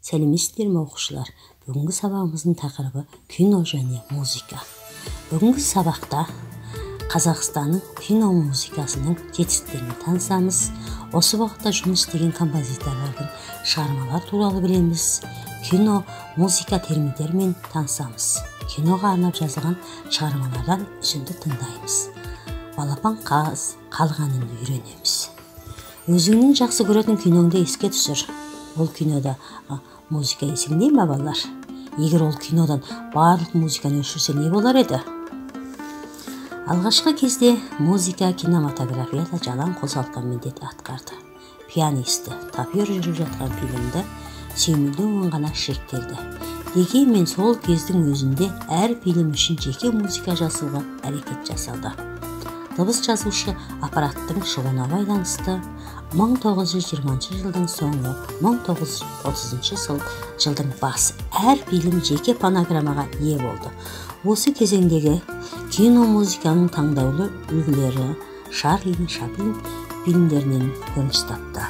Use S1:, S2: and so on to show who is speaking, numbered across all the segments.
S1: Сәлеметсіздер ме, оқушылар? Бүгінгі сабағымыздың тақырыбы кино және музыка. Бүгінгі сабақта Қазақстанның кино музыкасының жетістіктерімен танысамыз. Осы бағытта жұмыс істеген композиторлардың шығармалары туралы білеміз. Кино, музыка терминдерімен танысамыз. Киноға арнап жазылған шығармалардан үзінді тыңдаймыз. Балапан қаз халық әнін үйренеміз. Өзіңнің жақсы көретін киноңды еске түсір. Ол кинода музыка есіңде ме, балалар? Егер ол кинодан барлық музыканы өшірсе, не болар еді? Алғашқы кезде музыка кинематографияда жалаң қосалқы міндет атқарды. Пианисті тапер жүріп жатқан фильмді сүйемелдеумен ғана шектелді. Дегенмен сол кездің өзінде әр фильм үшін жеке музыка жазуға әрекет жасалды. Дыбыс жазушы аппараттың шығуына байланысты 1920 жылдың соңы, 1930 жылдың басы әр фильм жеке фонограммаға ие болды. Осы кезеңдегі кино музыканың таңдаулы үлгілері Чарли Чаплин фильмдерінен көрініс тапты.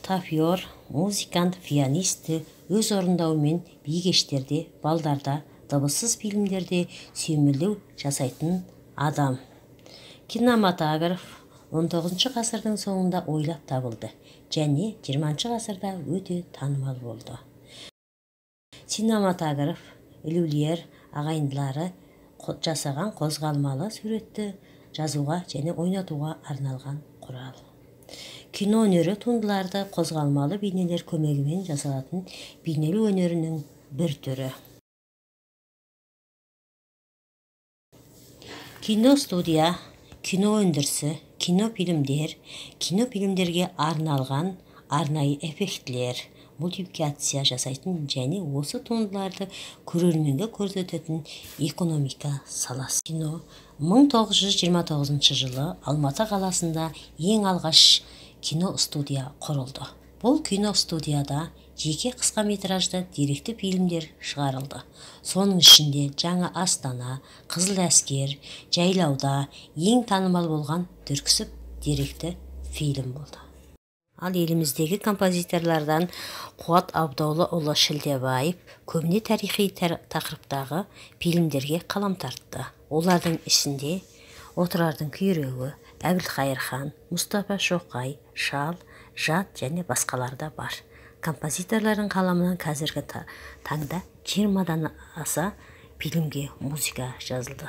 S1: Тафиор, музыкант, пианисті өз орындауымен би кештерде, балдарда, дыбыссыз фильмдерде сүйемелдеу жасайтын адам. Кинематограф 19 ғасырдың соңында ойлап табылды және 20 ғасырда өте танымал болды. Кинематограф Люмьер ағайындылары жасаған қозғалмалы суретті жазуға және ойнатуға арналған құрал. Кино өнері туындыларды қозғалмалы бейнелер көмегімен жасалатын бейнелеу өнерінің бір түрі. Киностудия, кино өндірісі, кинофильмдер, кинофильмдерге арналған арнайы эффектілер, мультипликация жасайтын және осы туындыларды көрерменге көрсететін экономика саласы. Кино 1929 жылы Алматы қаласында ең алғаш киностудия құрылды. Бұл киностудияда жеке қысқа метражды деректі фильмдер шығарылды. Соның ішінде Жаңа Астана, Қызыл әскер, Жайлауда ең танымал болған Түрксіб деректі фильм болды. Ал еліміздегі композиторлардан Қуат Абдаулыұлы Шілдебаев көбіне тарихи тақырыптағы фильмдерге қалам тартты. Олардың ішінде Отырардың күйреуі, Әбілқайыр хан, Мұстафа Шоқай, Шал, Жат және басқалар да бар. Композиторлардың қаламынан қазіргі таңда 20-дан аса фильмге музыка жазылды.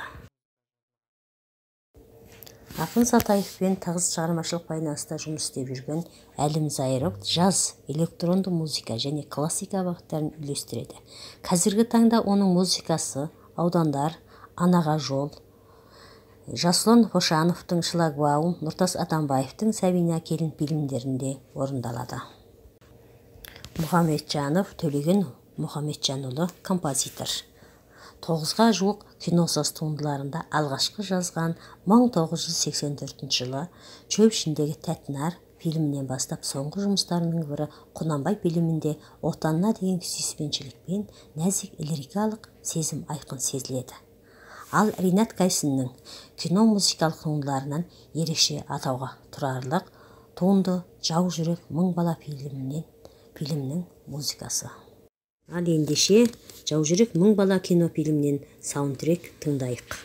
S1: Ақын Сатаевпен тығыз шығармашылық байланыста жұмыс істеп жүрген Әлім Зайыров жаз, электронды музыка және классика бағыттарын үйлестіреді. Қазіргі таңда оның музыкасы Аудандар, Анаға жол, Жасұлан Қошановтың Шлагбаум, Нұртас Атамбаевтың Сәбина келін фильмдерінде орындалады. Мұхамеджанов Төлеген Мұхамеджанұлы композитор. 9-ға жуық киносаз туындыларында алғашқы жазған 1984 жылы Шөп ішіндегі тәтті фильмінен бастап соңғы жұмыстарының бірі Құнанбай фильмінде отанына деген сүйіспеншілік пен нәзік лирикалық сезім айқын сезіледі. Ал Ринат Кайсиннің кино музыкалық туындыларынан ерекше атауға тұрарлық туынды Жау жүрек мың бала фильмінің музыкасы. Ал ендеше Жау жүрек мың бала кинофильмінен саундтрек тыңдайық.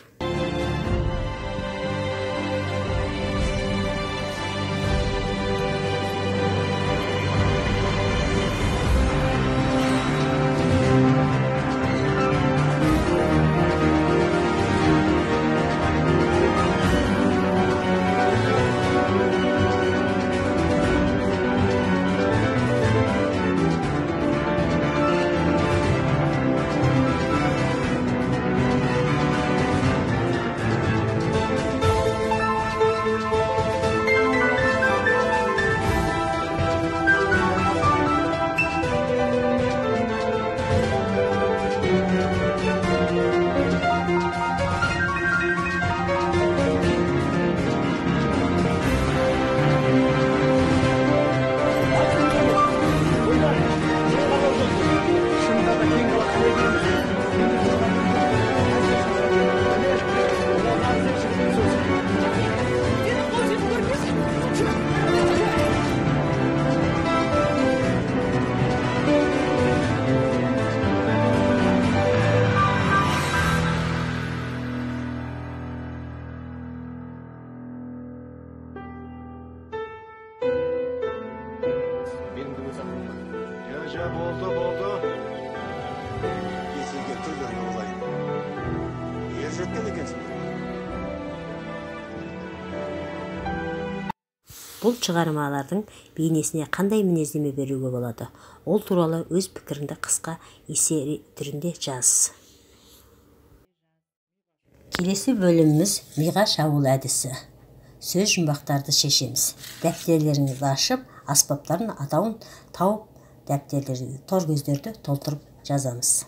S2: Жеткен екенсің.
S1: Бұл шығармалардың бейнесіне қандай мінездеме беруге болады? Ол туралы өз пікіріңді қысқа эссе түрінде жаз. Келесі бөліміміз миға шабуыл әдісі. Сөз жұмбақтарды шешеміз. Дәптерлеріңізді ашып, аспаптардың атауын тауып, дәптерлерді, торкөздерді толтырып жазамыз.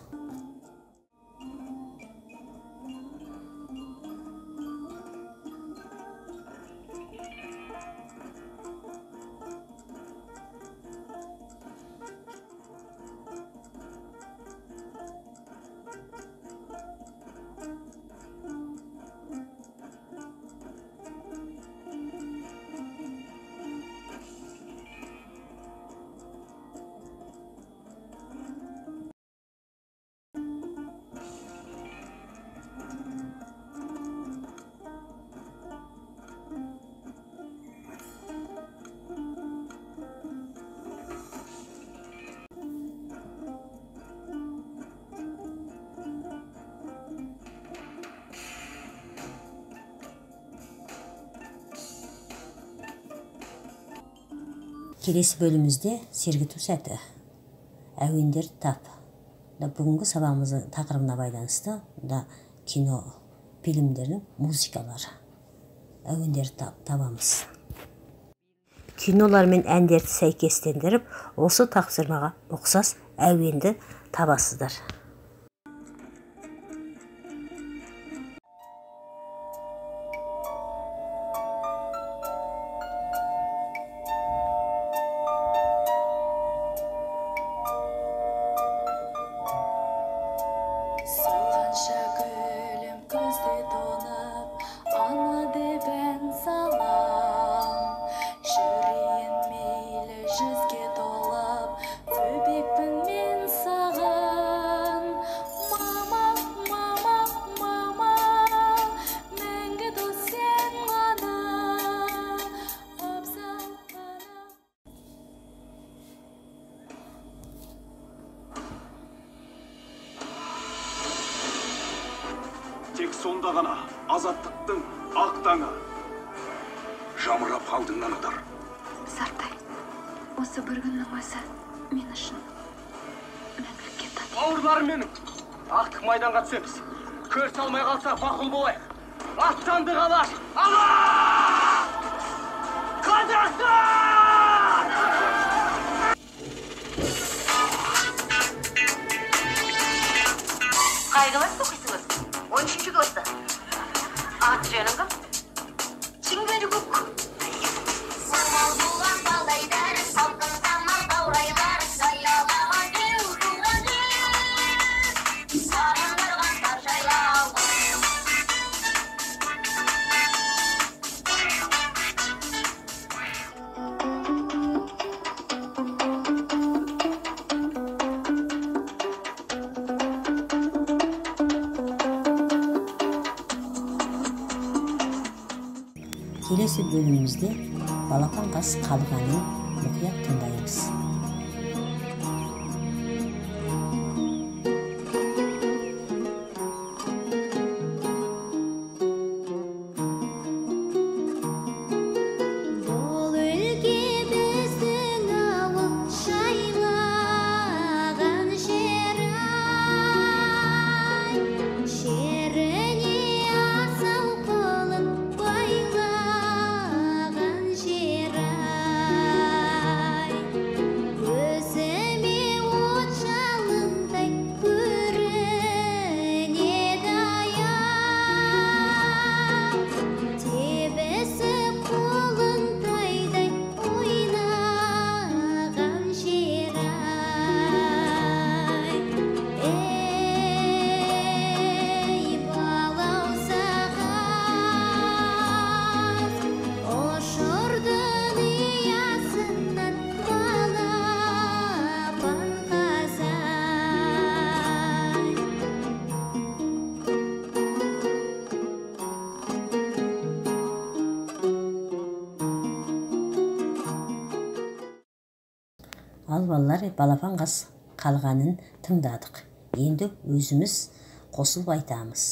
S1: Келесі бөлімімізде сергіту сәті. Әуендер тап. Бүгінгі сабағымыздың тақырыбына байланысты да кино фильмдердің музыкалары. Әуендер табамыз. Кинолар мен әндерді сәйкестендіріп, осы тапсырмаға ұқсас әуенді табасыздар.
S3: Солғанша гүлім күзде тоңып, ана деп ән салам. Жүрейін мейлі жүзге толып, бөбекпін мен саған. Мама, мама, мама, мәңгі дос сен ғана. Абзал ана.
S2: Тек сонда ғана азаттықтың ақ таңы
S4: жамырап алдыңнан атар.
S5: Сартай, осы бір күннің өзі мен үшін мәңгілікке татиды.
S6: Бауырларым менің, ақтық майданға түсеміз. Көрісе алмай қалсақ мақұл болайық. Аттандық Алаш! Алла! Қазақстан!
S7: Қай класста оқисыңыз? 13-ші класста. Аты жөнің кім? Шыңбергүк.
S8: Самал буған балдайдар, салқын самал таурайлар, жаялаған деу туған жер, сағындырған тар жайлау.
S1: Келесі бөлімімізде балапан қаз халық әнін мұқият тыңдаймыз.
S8: Бұл өлке біздің ауыл, жайлаған жер ай, жеріне асау құлын байлаған жер ай. Көзіме от жалындай көрінеді аяу, тебісіп қолын тайдай ойнаған жер ай. Ей, балауса қаз, ұшырдың ұясынан балапан қаз ай.
S1: Ал балалар, балапан қаз халық әнін тыңдадық. Енді өзіміз қосылып айтамыз.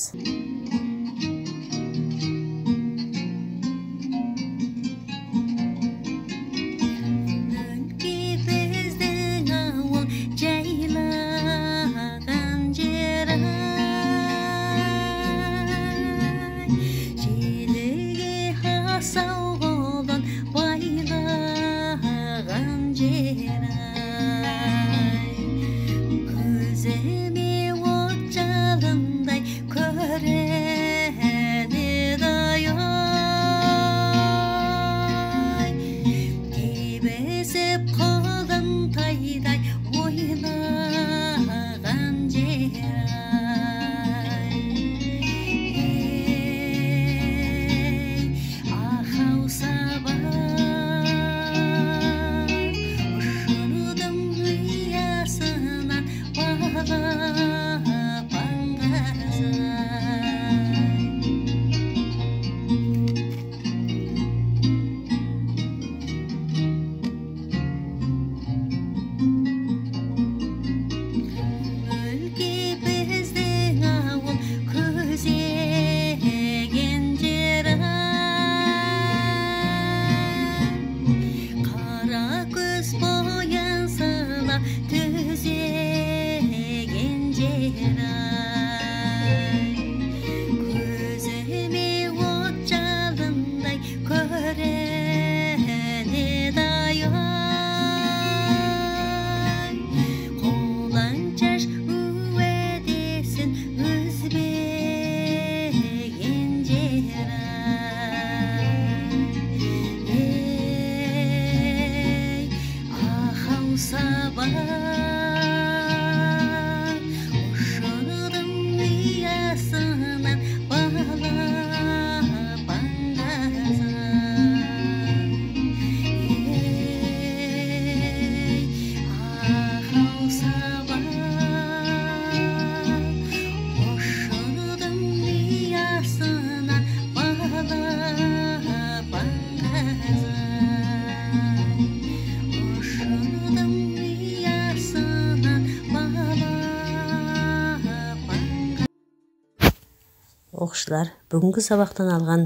S1: Оқушылар, бүгінгі сабақтан алған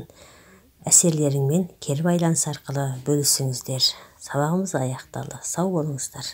S1: әсерлеріңмен кері байланыс арқылы бөлісіңіздер. Сабағымыз аяқталды. Сау болыңыздар.